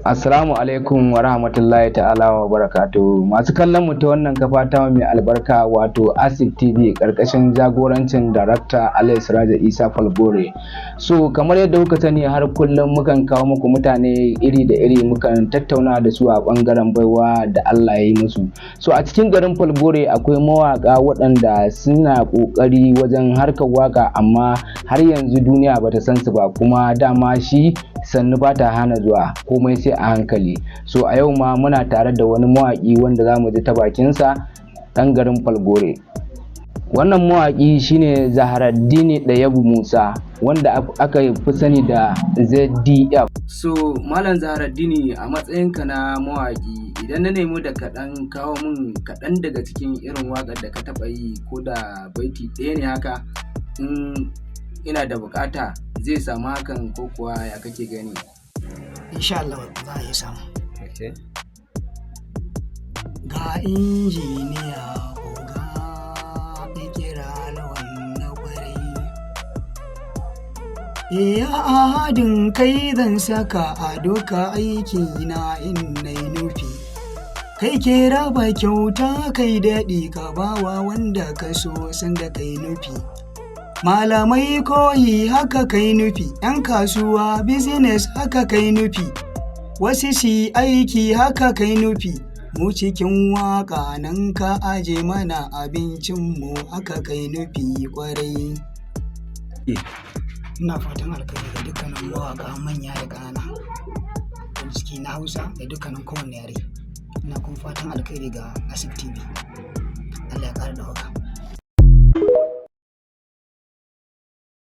Assalamu alaikum wa rahmatullahi ta'ala wa barakatuhu. Masu kallon mu ta wannan kafa ta mai albarka, wato Asif TV, karkashin jagorancin Darakta Alayhi Siraja Isa Falgore. So kamar yadda kuka sani, har kullum mukan kawo muku mutane iri da iri, mukan tattauna da su a bangaren baiwa da Allah ya yi musu. So a cikin garin Falgore akwai mawaka waɗanda suna ƙoƙari wajen harkar waka, amma har yanzu duniya bata san su ba. Kuma dama shi sannu ba ta hana zuwa, komai sai a hankali. So a yau ma muna tare da wani mawaƙi wanda za mu ji ta bakinsa, ɗan garin Falgore. Wannan mawaƙi shine Zaharaddini Ɗayabu Musa, wanda aka fi sani da ZDF. So Malam Zaharaddini, a matsayinka na mawaƙi, idan na nemi da kaɗan kawo min kaɗan daga cikin irin waƙar da ka taɓa yi, ko da baiti ɗaya ne haka, in ina da buƙata, zai samu hakan ko kuwa ya kake gani? Insha Allah za a iya samu. Ga injiniya oga kira lawan na kwarai. Ya ahadin kai zan saka a duka aiki na in nai nufi. Kai ke raba kyauta, kai daɗi, ka bawa wanda ka so sanda kai nufi. Malamai koyi haka kai nufi, ‘yan kasuwa business haka kai nufi, wasu si aiki haka kai nufi, mu cikin waƙa nan ka aje mana abincinmu haka kai nufi ƙwarai. Ina fatan alkhairi ga dukkanin mawaƙa manya da ƙanana, wanda suke na Hausa da dukkanin kowanne yare. Ina kuma fatan alkhairi ga Asif TV. Allah ya ƙara ɗaukaka.